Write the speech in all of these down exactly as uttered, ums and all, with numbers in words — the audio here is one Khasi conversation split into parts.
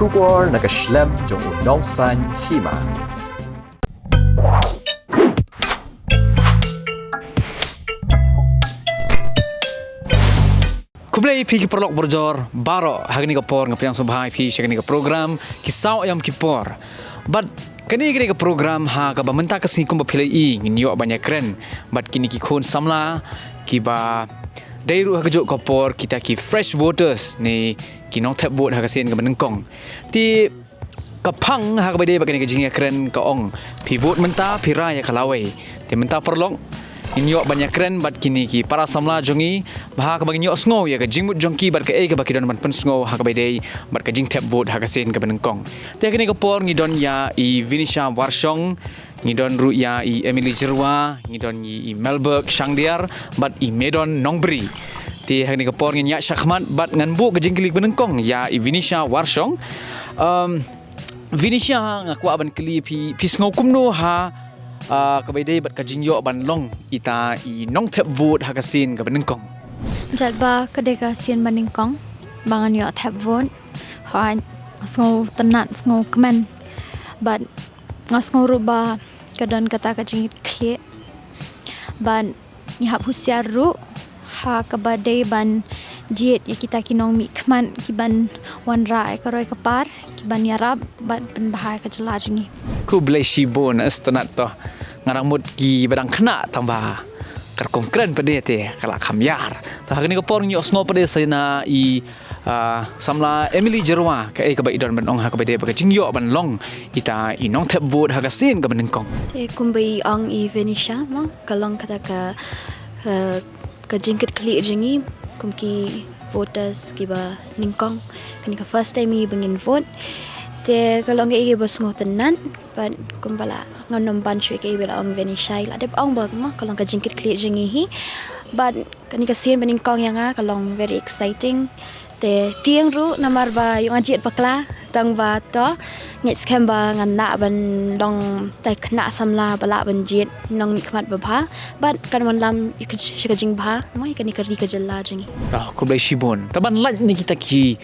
Khubor na ka shlem jong u nongsaiñ hima. Khublei phi ki paralok barjor baroh, ha kane ka por nga pdiang sngewbha ïa phi sha kane ka program Ki Saw Aïom Ki Por. Bad kane ka dei ka program ha kaba mynta ka sngi kumba phi la ïohi ngin ïoh ban ïakren bad kine ki khun samla kiba dei ruh ha kajuh ka por kita ki fresh voters ne ki nongthep vote ha ka sien kaba nyngkong. Te ka phang ha kaba dei bad kane ka jingïakren ka ong, phi vote mynta, phi rai ïa ka lawei. Te mynta paralok ngin ïoh ban ïakren bad kine ki para samla jong ngi, bad ha kaba ngin ïoh sngew ïa ka jingmut jong ki bad kaei kaba ki don ban pynsngew ha kaba dei bad ka jingthep vote ha ka sien kaba nyngkong. Te ha kane ka por ngi don ïa i Vinisha Warshong, ngi don ruh ïa i Emily Jyrwa, ngi don i, i Melberg Shangdiar bad i Medon Nongbri. Te ha kane ka por ngin ïaid shakhmat bad ngan buh ka jingkylli kaba nyngkong ïa i Vinisha Warshong. Um, Vinisha, nga kwah ban kylli phi, phi sngew kumno ha, ah, kaba dei bad ka jingïoh ban long ita i nongthep vote ha ka sien kaba nyngkong? Jait ba ka dei ka sien ba nyngkong ba ngan ïoh thep vote, hooid, sngew tynnat, sngew kmen. Bad nga sngew ruh ba ka don kata ka jingkitkhlieh. Bad ngi hap husiar ruh ha kaba dei ban jied ïa kita ki nongmihkhmat kiban wanrah ïa ka roi ka par, kiban ïarap bad pynbha ïa ka jylla jong ngi. Khublei shibun, sngewtynnat to. Nga dang mut kiba dang khynnah tang ba ka rukom kren pat de te ka la kham ïar. Te ha kane ka por ngin ïoh sngew pat de sa na i ah, samla Emily Jyrwa, kaei kaba i don ban ong ha kaba dei bad ka jingïoh ban long ita i nongthep vote ha ka sien kaba nyngkong? Te kumba i ong i Vinisha mo, ka long kata ka, eh, ka jingkitkhlieh jong ngi kum ki voters kiba nyngkong. Kane ka first time i ba ngin vote. Te ka long kaei kaba sngew tynnat, bad kumba la ngan ym ban shuh kaei ba la ong Vinisha, i la dep ong ba mo, ka long ka jingkitkhlieh jong ngi hi. Bad kane ka sien ba nyngkong ïa nga ka long very exciting. Te tieng ruh namar ba ïoh nga jied bakla, tang ba to ngeit skhem ba ngan lah ban long tai khynnah samla ba lah ban jied nongmihkhmat babha bad kan wanlam ïa ka, sha ka jingbha mo ïa kane ka ri ka jylla jong ngi. Ah, khublei shibun. Te ban lait na kita ki,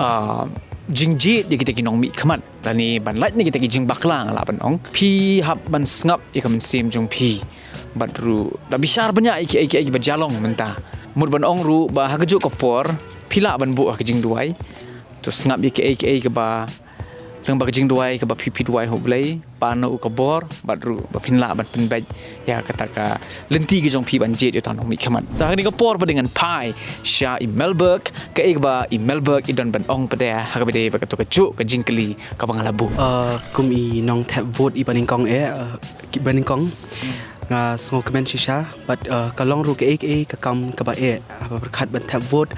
ah, jingjied ïa kita ki nongmihkhmat, lane ban lait na kita ki jingbakla nga lah ban ong, phi hap ban sngap ïa ka mynsiem jong phi. Bad ruh da bishar bniah ïa kiei kiei kiba jia long mynta. Mut ban ong ruh ba ha kajuh ka por phi lah ban buh ha ka jingduwai. To sngap ïa kiei kiei kiba, lyngba ka jingduwai kaba phi, phi duwai ha U Blei, pan noh u ka bor, bad ruh ba phin lah ban pynbeit ïa kata ka lynti ka jong phi ban jied ïa uta u nongmihkhmat. Te ha kane ka por pat de ngan phai sha i Melberg, kaei kaba i Melberg i don ban ong pat de ha kaba dei bad kato kajuh ka jingkylli kaba nga la buh. Uh, kum i nongthep vote i ba nyngkong eh, uh, ki ba nyngkong. Nga sngewkmen shisha, bad, uh, ka long ruh kaei kaei ka kam kaba eh, haba pyrkhat ban thep vote,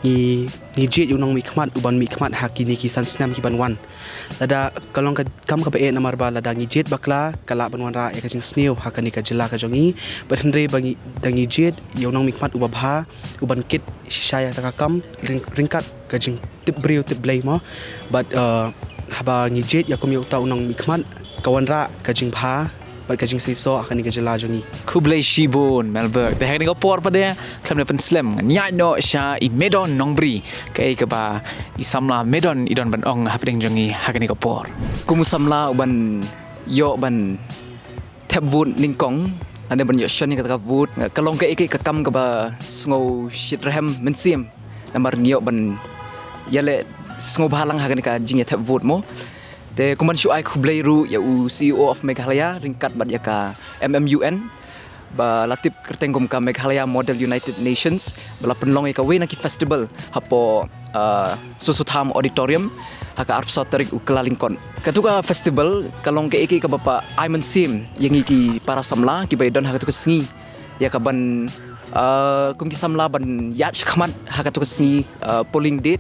ngi, ngi jied ïa u nongmihkhmat, uban mihkhmat ha kine ki san snem kiban wan. Lada ka long ka kam kaba eh namar ba lada ngi jied bakla, ka lah ban wanrah ïa ka jingsniew ha kane ka jylla ka jong ngi, bad hynrei ba ngi, da ngi jied ïa u nongmihkhmat uba bha, uban kit shisha ïa kata ka kam, ryng-, ryngkat ka jingtip briew tip Blei mo. Bad, uh, haba ngi jied ïa kum ïa uta u nongmihkhmat, ka wanrah ka jingbha bad ka jingseisoh ha kane ka jylla jong ngi. Khublei shibun Melberg. Te ha kane ka por pat de, khlem da pynslem, ngan ïaid noh sha i Medon Nongbri, kaei kaba i samla Medon i don ban ong hapdeng jong ngi ha kane ka por. Kum u samla uban ïoh ban thep vote nyngkong, lane ban ïoh shon ïa kata ka vote, ka long kaei kaei ka kam kaba sngew shitrhem mynsiem. Namar ngi ïoh ban ïaleh sngewbha lang ha kane ka jingïathep vote mo. Te kumban shu ai khublei ruh ïa u C E O of Meghalaya ryngkat bad ïa ka M M U N, ba la tip kyrteng kum ka Meghalaya Model United Nations, ba la pynlong ïa kawei na ki festival hapoh, uh, Soso Tham Auditorium ha ka arphew saw tarik u Kyllalyngkot. Kato ka festival ka long kaei kaei kaba ai mynsiem ïa ngi ki para samla kiba ïadon ha kato ka sngi, ïa kaban, uh, kum ki samla ban ïaid shakhmat ha kato ka sngi, uh, polling date,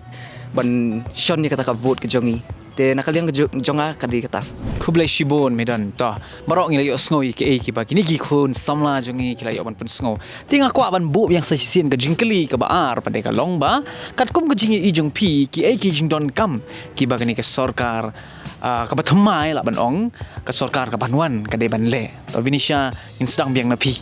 ban shon ïa kata ka vote ka jong ngi. Te na ka liang ka jo-, jong nga ka dei kata. Khublei shibun Medon. To, baroh ngi la ïohsngew ïa kiei kiba kine ki khun samla jong ngi ki la ïoh ban pynsngew. Te nga kwah ban buh biang sa shisien ka jingkylli kaba ar, pat de ka long ba, katkum ka jingïohi jong phi, kiei ki jingdonkam kiba kane ka sorkar, ah, kaba thymmai lah ban ong, ka sorkar kaban wan ka dei ban leh? To Vinisha, ngin sdang biang na phi.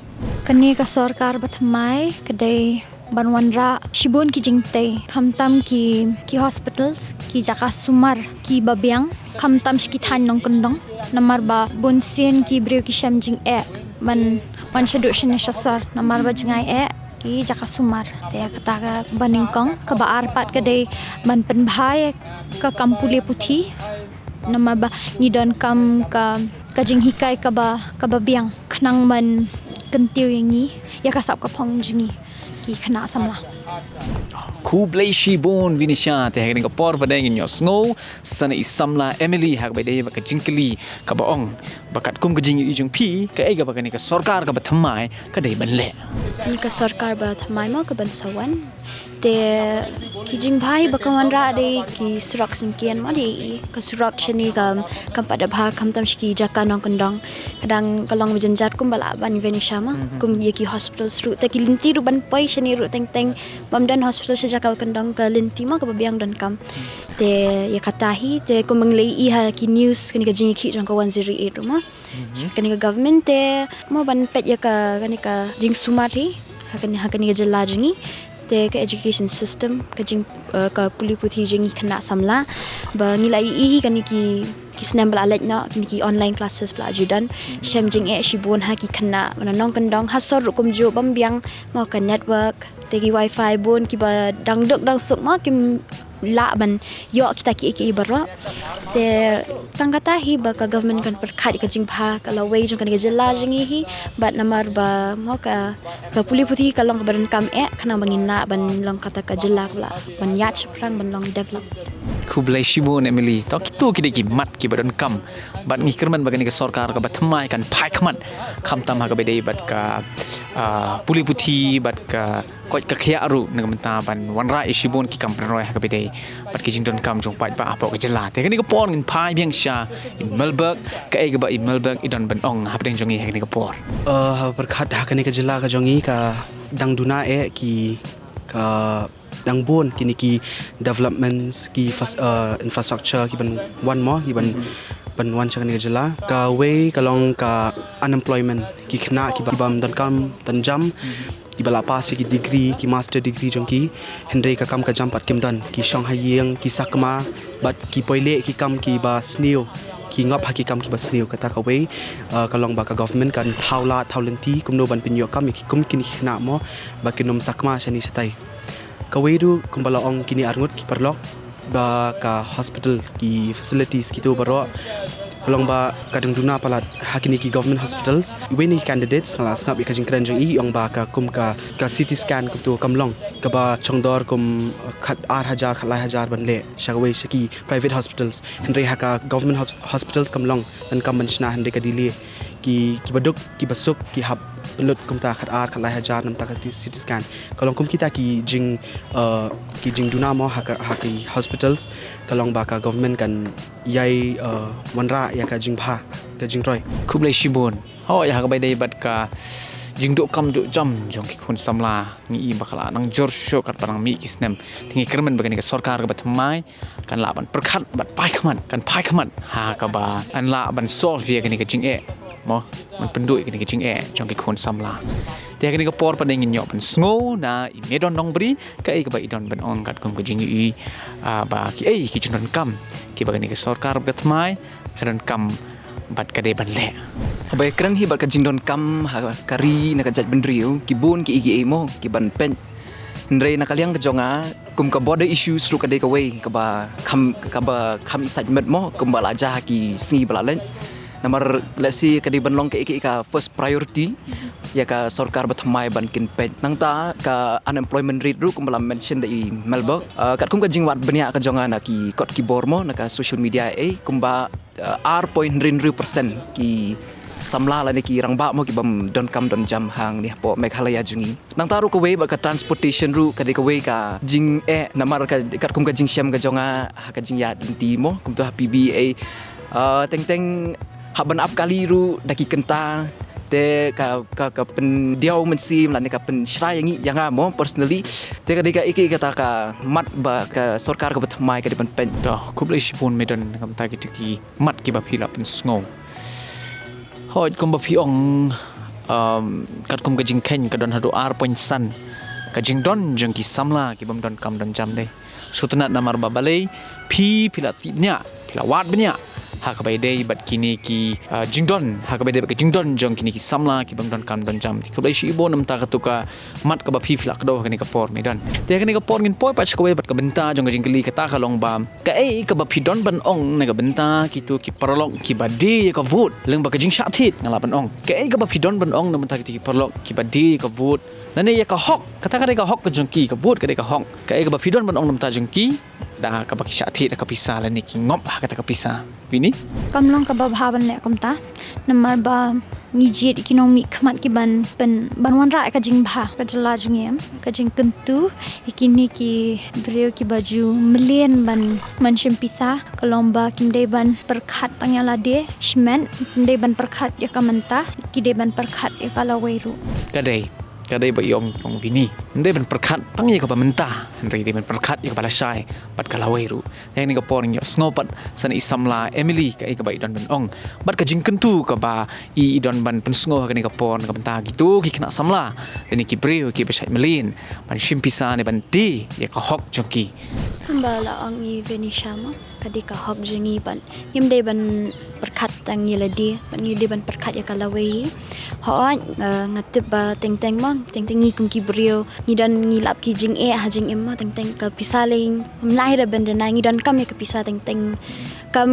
Kane ka sorkar ba thymmai ka dei ban wanrah shibun ki jingtei, khamtam ki, ki hospitals, ki jaka sumar kiba biang, khamtam sha ki thaiñ nongkyndong. Namar ba bunsien ki briew ki shem jingeh ban wan shaduh shane shasor namar ba jngai eh ki jaka sumar. Te kata kaba nyngkong, kaba ar pat ka dei ban pynbha ïa ka kam pule puthi, namar ba ngi donkam ka, ka jinghikai kaba, kaba biang khnang ban kyntiew ïa ngi ïa ka sap ka phong jong ngi ki khynnah samla. Khublei shibun Vinisha, te ha kane ka por pat ngin ïohsngew sa na i samla Emily ha kaba ïadei bad ka jingkylli kaba ong ba katkum ka jingïohi jong phi, kaei kaba kane ka sorkar kaba thymmai ka dei ban leh. Kane ka sorkar ba thymmai mo kaban sa wan, te ki jingbha hi ba kan wanrah dei ki surok syngkien mo, dei ka surok shane kam, kam pat da bha, khamtam sha ki jaka nongkyndong. Kadang ka long ba jynjar kumba la ban Vinisha mo, kum ïa ki hospitals ruh, te ki lynti ruh ban poi shane ruh teng teng, bym don hospital sha jaka kyndong, ka lynti mo kaba biang donkam. Te ïa kata hi, te kumba ngi la ïohi ha ki news, kane ka jingïakhih jong ka one zero eight ruh mo, kane ka government te mo ban peit ïa ka, kane ka jingsumar hi ha kane, ha kane ka jylla jong ngi. Te ka education system, ka jing, eh, ka pule puthi jong ngi khynnah samla, ba ngi la ïohi hi kane ki, ki snem ba la leit noh, kine ki online classes ba la ju don, shem jingeh shibun ha ki khynnah, ba na nongkyndong ha sor ruh kumjuh, bym biang mo ka network, te ki wifi bun kiba dang duk dang suk mo kim lah ban ïoh kita kiei kiei baroh. Te tang kata hi ba ka government kan pyrkhat ïa ka jingbha ka lawei jong kane ka jylla jong ngi hi, bad namar ba mo ka, ka pule puthi ka long kaba donkam eh khnang ba ngin lah ban long kata ka jylla kaba lah ban ïaid shaphrang, ban long develop. Khublei shibun Emily. To, kito ki dei ki mat kiba donkam, bad ngi kyrmen ba kane ka sorkar kaba thymmai kan phai khmat, khamtam ha kaba ïadei bad ka, ah, pule puthi bad ka koit ka khiah ruh, na ka bynta ban wanrah ïa shibun ki kam pynroi ha kaba ïadei bad ki jingdonkam jong paidbah hapoh ka jylla. Te kane ka por ngin phai biang sha i Melberg, kaei kaba i Melberg i don ban ong hapdeng jong ngi ha kane ka por. Eh, ha pyrkhat ha kane ka jylla ka jong ngi ka dang duna eh ki, ka dang bun kine ki developments, ki fas-, eh, infrastructure ki ban wan mo, ki ban, ban wan sha kane ka jylla. Kawei ka long ka unemployment, ki khynnah kiba, ki bym donkam don jam, kiba la pass ïa ki degree, ki master degree jong ki, hynrei ka kam ka jam pat kim don, ki shong ha ïing, ki sakma, bad ki poi leh ki kam kiba sniew, ki ngop ha ki kam kiba sniew. Kata kawei, eh, ka long ba ka government kan thaw lad thaw lynti kumno ban pynïoh kam ïa ki kum kine ki khynnah mo, ba kin ym sakma shane shatai. Kawei ruh kumba la ong kine arngut ki paralok, ba ka hospital, ki facilities kito baroh, ka long ba ka dang duna palat ha kine ki government hospitals. Iwei na ki candidates nga la sngap ïa ka jingkren jong i, ong ba ka kum ka, ka C T scan kumto kam long, kaba shong dor kum khat ar hajar, khat lai hajar ban leh sha kawei sha ki private hospitals. Hynrei ha ka government hos-, hospitals kam long, donkam ban shna hynrei ka delay. Ki, kiba duk, kiba suk, ki hap pynlut kumta khat ar, khat lai hajar namar ka C T scan. Ka long kum kita ki jing, eh, ki jingduna mo ha ka, ha ki hospitals, ka long ba ka government kan ïai, eh, wanrah ïa ka jingbha, ka jingroi. Khublei shibun. Hooid, ha kaba ïadei bad ka jingduh kam duh jam jong ki khun samla, ngi i ba ka la nang jur shuh katba nang mih ki snem. Te ngi kyrmen ba kane ka sorkar kaba thymmai kan lah ban pyrkhat bad phai khmat, kan phai khmat ha kaba kan lah ban solve ïa kane ka jingeh mo, ban pynduh ïa kane ka jingeh jong ki khun samla. Te ha kane ka por pat ngin ïoh ban sngew na i Medon Nongbri, kaei kaba i don ban ong katkum ka jingïohi, ah, ba kiei ki jingdonkam kiba kane ka sorkar kaba thymmai ka donkam bad ka dei ban leh. Haba ïakren hi bad ka jingdonkam ha ka ri na ka jaitbynriew, ki bun kiei kiei mo ki ban peit. Hynrei na ka liang ka jong nga, kum ka border issues ruh ka dei kawei kaba kham, kaba kham i sait met mo, kumba la jia ha ki sngi ba la leit. Namar lehse ka dei ban long kaei kaei ka first priority ïa ka sorkar ba thymmai ban kin peit. Nangta ka unemployment rate ruh kumba la mention da i Melberg, ah, katkum ka jingwad bniah ka jong nga na ki kot ki bor mo, na ka social media, eh, kumba, ah, ar point hynriew hynriew percent ki samla lane ki rangbah mo ki bym donkam don jam hangne hapoh Meghalaya jong ngi. Nangta ruh kawei bad ka transportation ruh ka dei kawei ka jingeh namar ka, katkum ka jingshem ka jong nga ha ka jingïaid lynti mo, kumto ha P B A, ah, teng teng hap ban ap kali ruh da ki kynta, te ka, ka, ka pyndiaw mynsiem lane ka pynshrai ïa ngi, ïa nga mo personally. Te ka dei kaei kaei kata ka mat ba ka sorkar kaba thymmai ka dei ban peit. To, khublei shibun Medon na ka bynta kito ki mat kiba phi la pynsngew. Hooid, kumba phi ong, um, katkum ka jingkheiñ ka don haduh ar point san ka jingdon jong ki samla ki bym don kam don jam de. Sngewtynnat namar ba balei phi phi la tip nia, phi la wad bniah ha kaba ïadei bad kine ki, ah, jingdon, ha kaba ïadei bad ka jingdon jong kine ki samla ki bym don kam don jam. Te khublei shibun namar kata ka mat kaba phi phi la kdew ha kane ka por Maidon. Te ha kane ka por ngin poi pat sha kawei pat ka bynta jong ka jingkylli, kata ka long ba kaei kaba phi don ban ong na ka bynta kito ki paralok kiba die ïa ka vote, lyngba ka jingshah thied nga lah ban ong. Kaei kaba phi don ban ong na ka bynta kito ki paralok kiba die ïa ka vote, lane ïa ka hok, kata ka dei ka hok ka jong ki, ka vote ka dei ka hok. Kaei kaba phi don ban ong na ka bynta jong ki da kaba ki shah thied da ka pisa lane ki ngop ha kata ka pisa, Winnie? Kam long kaba bha ban leh kumta, namar ba ngi jied ki nongmihkhmat ki ban pyn, ban wanrah ka jingbha ka jylla jong ngi, em, ka jingkyntu ïa kine ki briew kiba ju mlien ban, ban shim pisa, ka long ba kim dei ban pyrkhat tang ïa lade shimet, kim dei ban pyrkhat ïa ka mynta, ki dei ban pyrkhat ïa ka lawei ruh. Ka dei, ka dei ba ong ong Winnie, ym dei ban pyrkhat tang ïa kaba mynta, hynrei dei ban pyrkhat ïa kaba lashai bad ka lawei ruh. Te ha kane ka por ngin ïohsngew pat sa na i samla Emily kaei kaba i don ban ong bad ka jingkyntu kaba i, i don ban pynsngew ha kane ka por na ka bynta kito ki khynnah samla lane ki briew kiba shait mlien ban shim pisa ne ban die ïa ka hok jong ki. Kumba la ong i Venisha mo, ka dei ka hok jong ngi bad ngim dei ban pyrkhat tang ïa lade bad ngi dei ban pyrkhat ïa ka lawei. Hooid, eh, nga tip ba teng teng mo, teng teng ngi kum ki briew ngi don, ngi lap ki jingeh ha jingim mo, teng teng ka pisa lei ym lah da ban dena, ngi donkam ïa ka pisa teng teng. Kam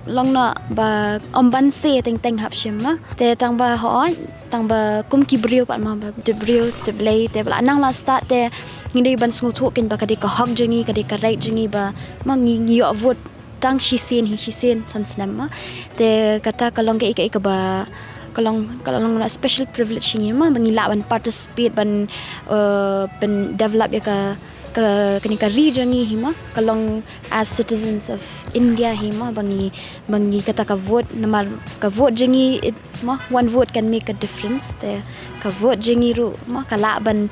long noh ba ym ban se teng teng hap shim mo. Te tang ba hooid, tang ba kum ki briew pat mo, ba tip briew tip Blei, te ba la nang la stad te ngi dei ban sngewthuh kein ba ka dei ka hok jong ngi, ka dei ka right jong ngi ba mo ngi, ngi ïoh vote tang shisien hi, shisien san snem mo. Te kata ka long kaei kaei kaba ka long, ka long na special privilege ïa ngi mo ba ngi lah ban participate ban, eh, ban develop ïa ka, ka, kane ka ri jong ngi hi mo. Ka long as citizens of India hi mo ba ngi, ba ngi kata ka vote, namar ka vote jong ngi it mo, one vote can make a difference. Te ka vote jong ngi ruh mo ka lah ban,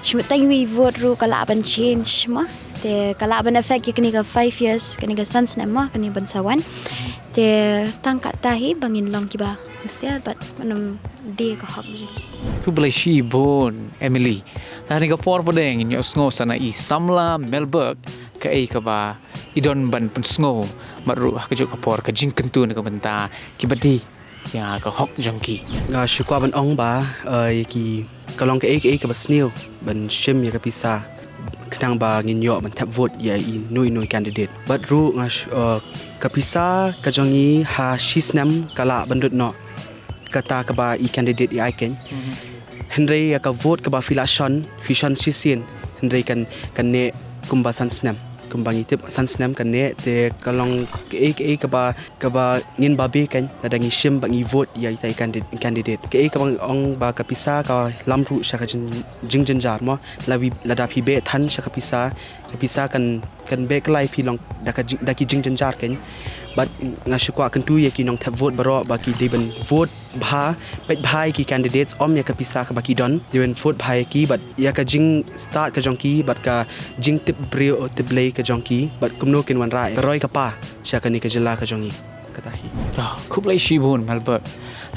shim tang iwei i vote ruh ka lah ban change mo. Te ka lah ban affect ïa kane ka five years, kane ka san snem mo, kane ban sa wan. Te tang kata hi ba ngin long kiba husiar bad ban ym die ka hok jong ngi. Khublei shibun Emily. Te ha kane ka por pat ngin ïohsngew sa na i samla Melberg kaei kaba i don ban pynsngew bad ruh ha kajuh ka por ka jingkyntu na ka bynta kiba die ïa ka hok jong ki. Nga shu kwah ban ong ba, eh, ïa ki ka long kaei kaei kaba sniew ban shim ïa ka pisa khnang ba ngin ïoh ban thep vote ïa ino ino i candidate. Bad ruh nga sh-, eh, ka pisa ka jong ngi ha shisnem ka lah ban lut noh kata kaba i candidate i ai kein. Hynrei ïa ka vote kaba phi la shon, phi shon shisien, hynrei kan, kan neh kumba san snem. Kumba ngi tip san snem kan neh, te ka long kaei kaei kaba, kaba ngin babe kein lada ngi shim bad ngi vote ïa ita i candid-, candidate. Kaei kaba ong ba ka pisa ka lam ruh sha ka jing, jingjynjar mo. Lawi, lada phi beh than sha ka pisa, ka pisa kan, kan beh kylla ïa phi long da ka jing, da ki jingjynjar kein. Bad nga shu kwah kyntu ïa ki nongthep vote baroh ba ki dei ban vote bha, peit bha ïa ki candidates, ym ïa ka pisa kaba ki don, dei ban vote bha ïa ki bad ïa ka jingstad ka jong ki bad ka jingtip briew tip Blei ka jong ki bad kumno kin wanrah ka roi ka par sha kane ka jylla ka jong ngi. Kata hi. Oh, khublei shibun Melberg.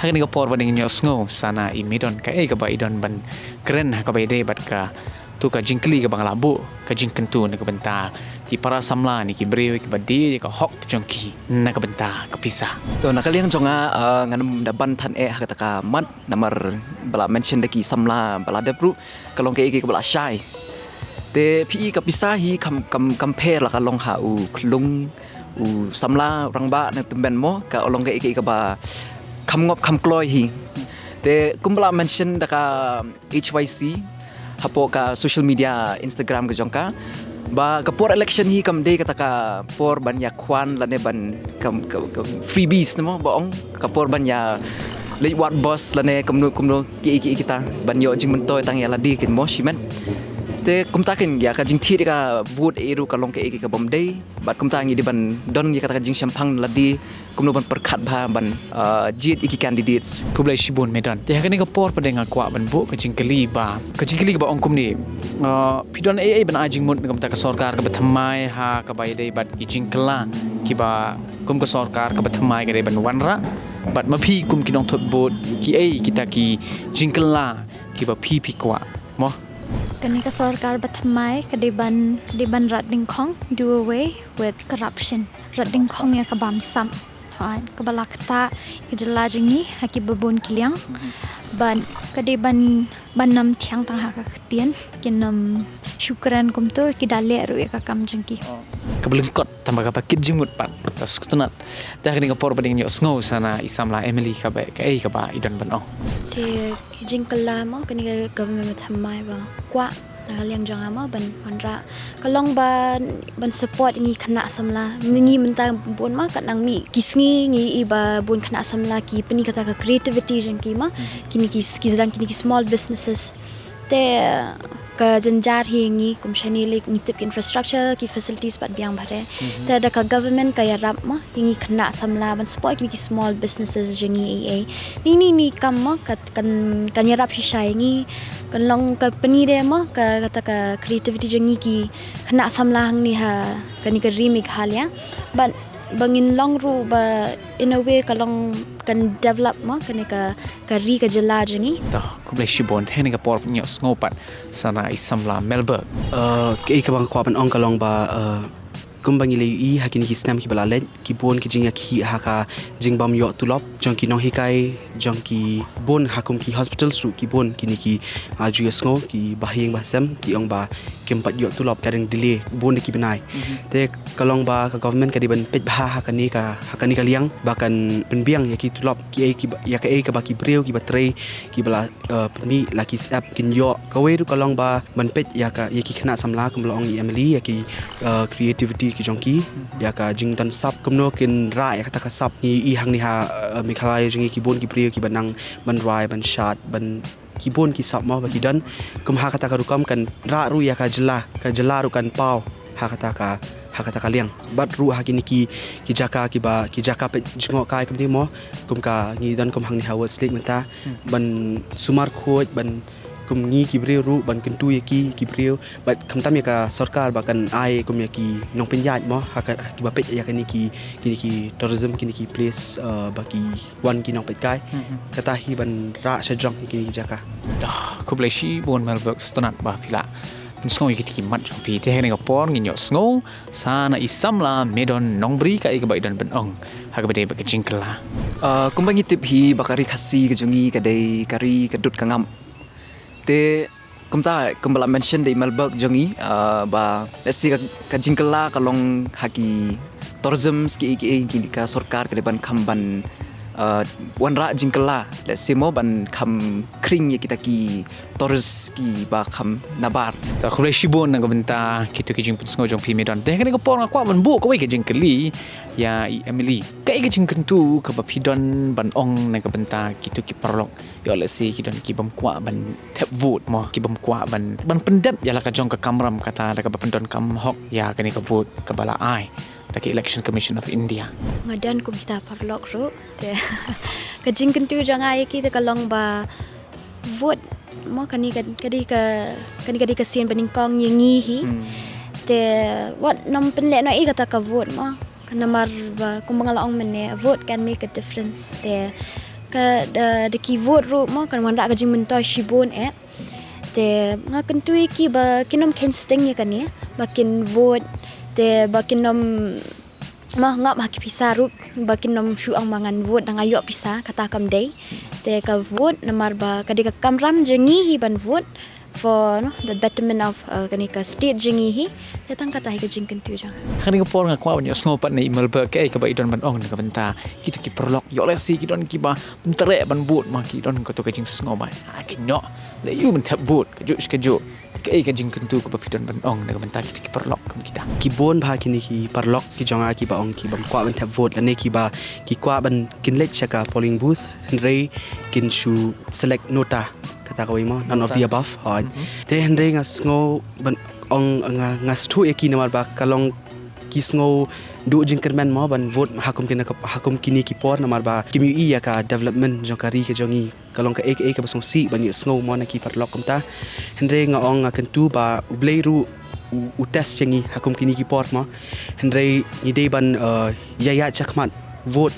Ha kane ka por pat ngin ïohsngew sa na i Maidon kaei kaba i don ban kren ha kaba ïadei bad ka, to ka jingkylli kaba nga la buh, ka jingkyntu na ka bynta ki para samla ne ki briew kiba die ïa ka hok jong ki na ka bynta ka pisa. To na ka liang jong nga, eh, ngan ym da ban than eh ha kata ka mat namar ba la mention da ki samla ba la dep ruh ka long kaei kaei kaba la shai. Te phi i ka pisa hi kam, kam, kam pher la ka long ha u khlung, u samla, u rangbah ne u tymmen mo, ka long kaei kaei kaba kham ngop kham kloi hi. Te kumba la mention da ka H Y C hapoh ka social media Instagram ka jong ka ba ka por election hi kam dei kata ka por ban ïa khwan lane ban kam, kam, kam freebies ne mo ba ong, ka por ban ïa leit wad bos lane kumno kumno kiei kiei kita ban ïoh jingmyntoi tang ïa lade kein mo shimet. Te kumta kein ïa ka jingthied ïa ka vote ei ruh ka long kaei kaei kabym dei. Bad kumta ngi dei ban don ïa kata ka jingshemphang lade kumno ban pyrkhat bha ban, ah, jied ïa ki candidates. Khublei shibun Maidon. Te ha kane ka por pat nga kwah ban buh ka jingkylli ba, ka jingkylli kaba ong kumne. Ah, phi don ei ei ban ai jingmut na ka bynta ka sorkar kaba thymmai ha kaba ïadei bad ki jingkylla kiba kum ka sorkar kaba thymmai ka dei ban wanrah? Bad ma phi kum ki nongthep vote kiei kita ki jingkylla kiba phi phi kwah mo? Kane ka sorkar ba thymmai ka dei ban, ka dei ban rat dyngkhong, do away with corruption. Rat dyngkhong ïa ka bamsap. Ha, kaba la ktah ka jylla jong ngi ha kiba bun ki liang. Bad ka dei ban, ban ym thiang tang ha ka ktien, kin ym shu kren kumto, ki da leh ruh ïa ka kam jong ki. Kaba lyngkot tang ba kaba kit jingmut pat, ta sngewtynnat. Te ha kane ka por ba dang ïohsngew sa na i samla Emily, kaba, kaei kaba i don ban ong? Te ka jingkylla mo, kane ka government ba thymmai ba kwah na ka liang jong nga mo ban wanrah, ka long ban, ban support ngi khynnah samla. Ngi mynta bun mo, katba ngi mih ki sngi ngi ïohi ba bun khynnah samla ki pyni kata ka creativity jong ki mo. Kine ki, ki sdang kine ki small businesses. Te ka jynjar hi ngi kum shane lei ngi tip ki infrastructure, ki facilities pat biang bha. Te da ka government ka ïarap mo, te ngi khynnah samla ban support kine ki small businesses jong ngi ei ei. Ni, ni, ni kam mo, ka kan, kan ïarap shisha ïa ngi, kan long ka pyni de mo, ka, kata ka creativity jong ngi ki khynnah samla hangne ha kane ka ri Meghalaya. Bad ba ngin long ruh ba in a way ka long kan develop mo, kane ka, ka ri ka jylla jong ngi. Te khublei shibun, te ha kane ka por ïohsngew pat sa na i samla Melberg. Uh, kaei kaba nga kwah ban ong ka long ba, uh, kumba ngi la ïohi ha kine ki snem kiba la leit, ki bun ki jingïakhih ha ka jingbym ïoh tulop jong ki nonghikai, jong ki bun ha kum ki hospitals ruh ki bun kine ki, ah, ju ïohsngew ki bahaïing bahasem ki ong ba kim pat ïoh tulop, ka dang delay bun da ki bnai. Te ka long ba ka government ka dei ban peit bha ha kane ka, ha kane ka liang ba kan pynbiang ïa ki tulop, kiei kiba, ïa kaei kaba ki briew kiba trei, kiba la, uh, pynmih la ki syep kin ïoh. Kawei ruh ka long ba ban peit ïa ka, ïa ki khynnah samla kumba la ong i Emily, ïa ki, uh, creativity ki jong ki, ïa ka jingdon sap, kumno kin rah ïa kata ka sap. Ngi ïohi hangne ha, uh, Meghalaya jong ngi ki bun ki briew kiba nang ban rwai, ban shad, ban ki bun ki sap mo ba ki don. Kum ha kata ka rukom kan rah ruh ïa ka jylla, ka jylla ruh kan paw ha kata ka, ha kata ka liang. Bad ruh ha kine ki, ki jaka kiba, ki jaka peit jngohkai kumne mo, kum ka ngi don kum hangne ha West Lake mynta, ban sumar khuid, ban kum ngi ki briew ruh ban kyntu ïa ki, ki briew. Bad khamtam ïa ka sorkar ba kan ai kum ïa ki nongpynïaid mo, ha ka, ha kiba peit ïa kine ki, kine ki tourism, kine ki place, uh, ba ki wan ki nongpeitkai. Kata hi ban rah shajrong ïa kine ki jaka. Dah, khublei shibun Melberg, sngewtynnat ba phi la pynsngew ïa kita ki mat jong phi. Te ha kane ka por ngin ïohsngew sa na i samla Medon Nongbri kaei kaba i don ban ong ha kaba ïadei bad ka jingkylla. Uh, kumba ngi tip hi ba ka ri Khasi ka jong ngi ka dei ka ri ka dud ka ngap. Te kumta, kumba la mention da i Melberg jong ngi, uh, ba lehse ka, ka jingkylla ka long ha ki tourism, kiei kiei, ki ka sorkar ka dei ban kham ban, uh, wanrah jingkylla, lehse mo ban kham khring ïa kita ki tourist kiba kham nabar. Te khublei shibun na ka bynta kito ki jingpynsngew jong phi Medon. Te ha kane ka por nga kwah ban buh kawei ka jingkylli ïa i Emily. Kaei ka jingkyntu kaba phi don ban ong na ka bynta kito ki paralok? Ïoh lehse ki don ki bym kwah ban thep vote mo, ki bym kwah ban, ban pyndep ïa la ka jong ka kamram kata da kaba pyndonkam hok ïa kane ka vote kaba la ai da ka Election Commission of India. Nga don kum kita paralok ruh. Te ka jingkyntu jong nga ïa ki te ka long ba vote mo, kane ka, ka dei ka, kane ka dei ka sien ba nyngkong ïa ngi hi. Te wat nym pynlehnohei kata ka vote mo. Ka namar ba kumba nga la ong mynne, a vote can make a difference. Te ka da, da ki vote ruh mo, kan wanrah ka jingmyntoi shibun eh. Te nga kyntu ïa ki ba kin nym kheiñ sting ïa kane, ba kin vote, te ba kin nym mo ngap ha ki pisa ruh, ba kin nym shu ong ba ngan vote da nga ïoh pisa, kata kam dei. Te ka vote namar ba ka dei ka kamram jong ngi hi ban vote for, no, the betterment of, uh, kane ka state jong ngi hi. Te tang kata hi ka jingkyntu jong nga. Ha kane ka por nga kwah ban ïohsngew pat na i Melberg kaei kaba i don ban ong na ka bynta kito ki paralok, ïoh lehse ki don kiba ym treh ban vote mo, ki don kato ka jingsngew ba, ah, ki ñiuh leh ïoh ban thep vote kajuh shi kajuh. Kaei ka jingkyntu kaba phi don ban ong na ka bynta kito ki paralok kum kita? Ki bun bha kine ki paralok ki jong nga kiba ong ki bym kwah ban thep vote lane kiba ki kwah ban kin leit sha ka polling booth hynrei kin shu select nota, kata kawei mo, none of the above. Hooid. Te hynrei nga sngew ban ong, nga, nga sngewthuh ïa ki namar ba ka long ki sngew duh jingkyrmen mo ban vote ha kum kine ka, ha kum kine ki por namar ba kim ïohi ïa ka development jong ka ri ka jong ngi. Ka long kaei kaei kaba sngewsih ban ïohsngew mo na ki paralok kumta. Hynrei nga ong nga kyntu ba U Blei ruh u, u test ïa ngi ha kum kine ki por mo. Hynrei ngi dei ban, eh, ïaid shakhmat vote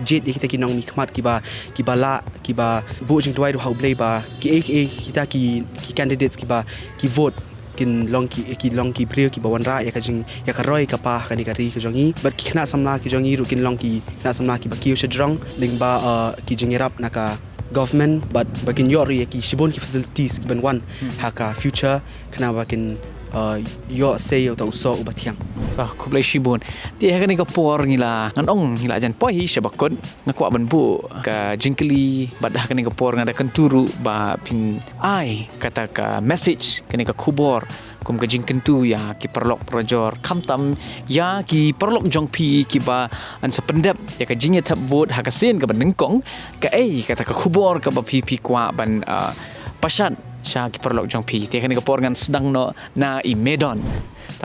jied ïa kita ki nongmihkhmat kiba, kiba lah, kiba buh jingduwai ruh ha U Blei ba ki ei ki ei kita ki, ki candidates kiba ki vote kin long ki, ki long ki briew kiba wanrah ïa ka jing, ïa ka roi ka par ha kane ka ri ka jong ngi. Bad ki khynnah samla ki jong ngi ruh kin long ki khynnah samla kiba kiew shajrong lyngba, uh, ki jingïarap na ka government, bad ba kin ïoh ruh ïa ki shibun ki facilities kiban wan ha ka future, khnang ba kin, uh, ïoh sei ïa uta u soh uba thiang. Ah, khublei shibun. Te ha kane ka por ngi la, ngan ong ngi la jan poi hi sha ba kut, nga kwah ban buh ka jingkylli, bad ha kane ka por nga da kyntu ruh ba phin ai kata ka message, kane ka khubor kum ka jingkyntu ïa ki paralok parajor, khamtam ïa ki paralok jong phi kiba yn sa pyndep ïa ka jingïathep vote ha ka sien kaba nyngkong. Kaei kata ka khubor kaba phi, phi kwah ban, ah, pashat sha ki paralok jong phi? Te ha kane ka por ngan sdang noh na i Medon.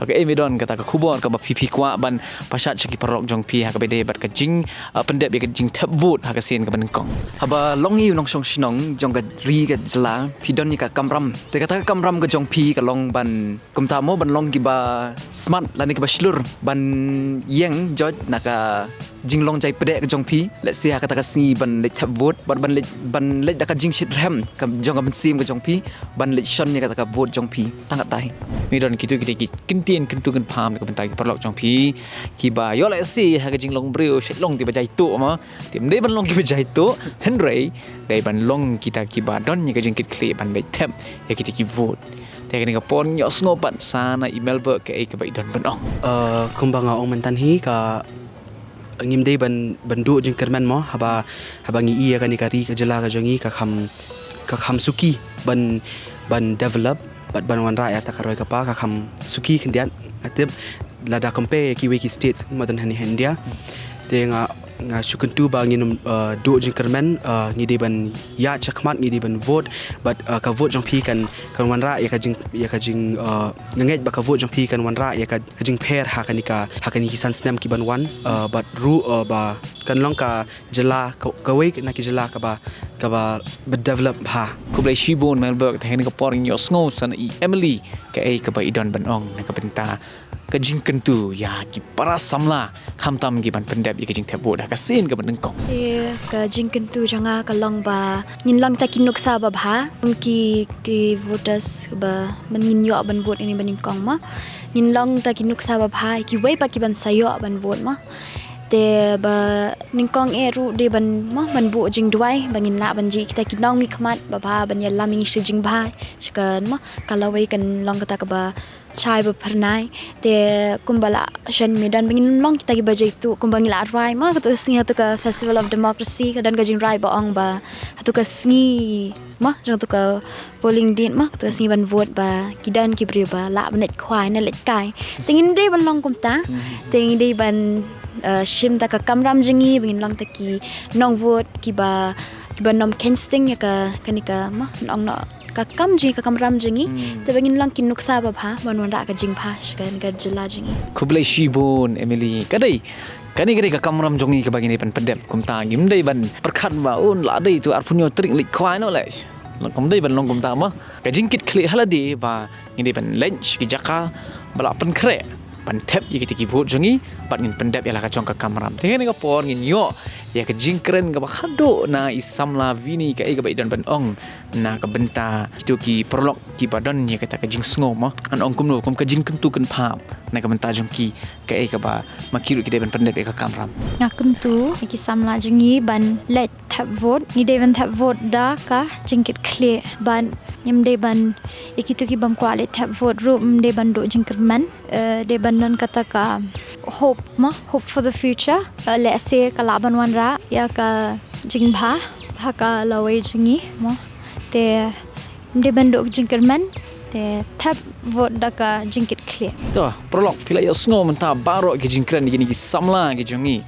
Te kaei Medon kata ka khubor kaba phi, phi kwah ban pashat sha ki paralok jong phi ha kaba ïadei bad ka jing, ah, pyndep ïa ka jingthep vote ha ka sien kaba nyngkong? Haba long ïa u nongshong shnong jong ka ri ka jylla, phi don ïa ka kamram. Te kata ka kamram ka jong phi ka long ban, kumta mo, ban long kiba smat lane kiba shlur ban ïeng jot na ka jinglong jai pdeng ka jong phi, lehse ha kata ka sngi ban leit thep vote, bad ban leit, ban leit da ka jingshitrhem ka jong ka mynsiem ka jong phi ban leit shon ïa kata ka vote jong phi. Tang katei. Medon, kito kita ki kyntien kyntu kynpham na ka bynta ki paralok jong phi kiba ïoh lehse ha ka jinglong briew shait long kiba jaituh mo. Te ym dei ban long kiba jaituh, hynrei dei ban long kita kiba don ïa ka jingkitkhlieh ban leit thep ïa kita ki vote. Te ha kane ka por ngi ïohsngew pat sa na i Melbert kaei kaba i don ban ong. Uh, kumba nga ong mynta hi, ka ngim dei ban, ban duh jingkyrmen mo, haba, haba ngi ïa kane ka ri ka jylla ka jong ngi ka kham, ka kham suki ban, ban develop bad ban wanrah ïa kata ka roi ka par, ka kham suki khyndiat. Nga tip lada compare ïa kiwei ki states mynta hangne ha India. Te nga, nga shu kyntu ba ngin, uh, duh jingkyrmen, uh, ngi dei ban ïaid shakhmat, ngi dei ban vote, bad, uh, ka vote jong phi kan, kan wanrah ïa ka jing, ïa ka jing, uh, nga ngeit ba ka vote jong phi kan wanrah ïa ka, ka jingpher ha kane ka, ha kine ki san snem kiban wan, uh, bad ruh, uh, ba kan long ka jylla, ka, kawei na ki jylla kaba, kaba, ba develop bha. Khublei shibun Melbert, te ha kane ka por ngi ïohsngew sa na i Emily kaei kaba i don ban ong na ka bynta ka jingkyntu ïa ki para samla, khamtam kiban pyndep ïa ka jingthep vote ha ka sien kaba nyngkong. Ïa ka jingkyntu jong nga ka long ba ngin long kita ki nuksa babha kum ki, ki voters ba mynta ngin ïoh ban vote ïa kane ba nyngkong mo. Ngin long kita ki nuksa babha ïa kiwei pat kiban sa ïoh ban vote mo. Te ba nyngkong eh ruh dei ban mo, ban buh jingduwai ba ngin lah ban jih kita ki nongmihkhmat babha ban ïalam ïa ngi sha jingbha, sha ka mo, ka lawei kan long kata kaba shai ba phyrnai. Te kumba la shem i Medon, ba ngin long kita kiba jaituh, kumba ngi la rwai mo, katto ka sngi ha tu ka Festival of Democracy ka don ka jingrwai ba ong ba ha tu ka sngi mo, jong tu ka polling date mo, katto ka sngi ban vote ba ki don ki briew ba lah ban leit khwai ne leit kai. Te ngim dei ban long kumta. Te ngi dei ban, uh, shim ta ka kamram jong ngi ba ngin long ta ki nongvote kiba, kiba nym kheiñ sting ïa ka, kane ka mo, ong noh, ka kam jong ngi, ka kamram jong ngi. Te ba ngin long ki nuksa babha ban wanrah ka jingbha sha kane ka jylla jong ngi. Khublei shibun Emily. Ka dei, kane ka dei ka kamram jong ngi kaba ngi dei ban pyndep. Kumta ngim dei ban pyrkhat ba un la dei tu arphew hynñiew tarik leit khwai noh leh. Ngim dei ban long kumta mo. Ka jingkitkhlieh ha lade ba ngi dei ban leit sha ki jaka ba la pynkhreh ban thep ïa kita ki vote jong ngi bad ngin pyndep ïa la ka jong ka kamram. Te ha kane ka por ngin ïoh ïa ka jingkren kaba khadduh na i samla Vini kaei kaba i don ban ong na ka bynta kito ki paralok kiba don ïa kata ka jingsngew mo. Ngan ong kumno, kum ka jingkyntu kynpham na ka bynta jong ki kaei kaba ma ki ruh ki dei ban pyndep ïa ka kamram. Nga kyntu ïa ki samla jong ngi ban leit thep vote, ngi dei ban thep vote da ka jingkitkhlieh bad ngim dei ban, ïa kito ki bym kwah leit thep vote ruh ym dei ban duh jingkyrmen. Eh, dei ban don kata ka hope mo, hope for the future. Eh, lehse ka lah ban wanrah ïa ka jingbha ha ka lawei jong ngi mo. Te ym dei ban duh jingkyrmen, te thep vote da ka jingkitkhlieh. To, paralok, phi la ïohsngew mynta baroh ki jingkren ïa kine ki samla ki jong ngi.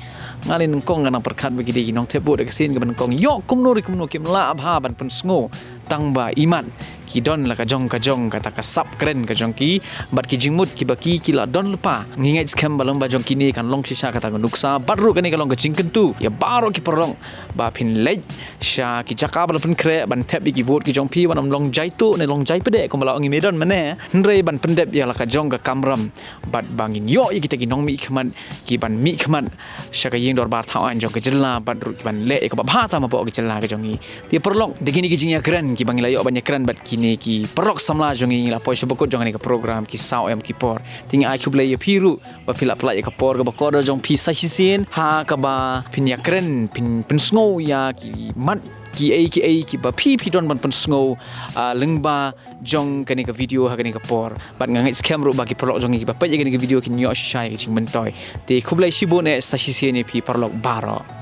Nga lei nyngkong nga nang pyrkhat ba ki dei ki nongthep vote da ka sien kaba nyngkong. Ïoh kumno re kumno kim lah bha ban pynsngew tang ba imat ki don la ka jong ka jong kata ka sap kren ka jong ki bad ki jingmut kiba ki, ki la don lypa. Ngi ngeit skhem ba lyngba jong kine kan long shisha kata ka nuksa bad ruh kane ka long ka jingkyntu ïa baroh ki paralok ba phin leit sha ki jaka ba la pynkhreh ban thep ïa ki vote ki jong phi, wat nym long jaituh ne long jaipdeh kumba la ong i Medon mynne. Hynrei ban pyndep ïa la ka jong ka kamram bad ba ngin ïoh ïa kita ki nongmihkhmat ki ban mihkhmat sha ka ïing dorbar thaw aiñ jong ka jylla bad ruh ki ban leh ïa kaba bha tam hapoh ka jylla ka jong ngi. Te paralok, da kine ki jingïakren kiba ngi la ïoh ban ïakren bad kine ki paralok samla jong ngi, ngi la poi sha ba kut jong kane ka program Ki Saw Em Ki Por. Te ngi ai khublei ïa phi ruh ba phi la pynlait ïa ka por kaba kordor jong phi sa shisien ha kaba phin ïakren, phin pynsngew ïa ki mat kiei kiei kiba phi phi don ban pynsngew, ah, lyngba jong kane ka video ha kane ka por. Bad nga ngeit skhem ruh ba ki paralok jong ngi kiba peit ïa kane ka video kin ïoh shisha ïa ka jingmyntoi. Te khublei shibun eh sa shisien ïa phi paralok baroh.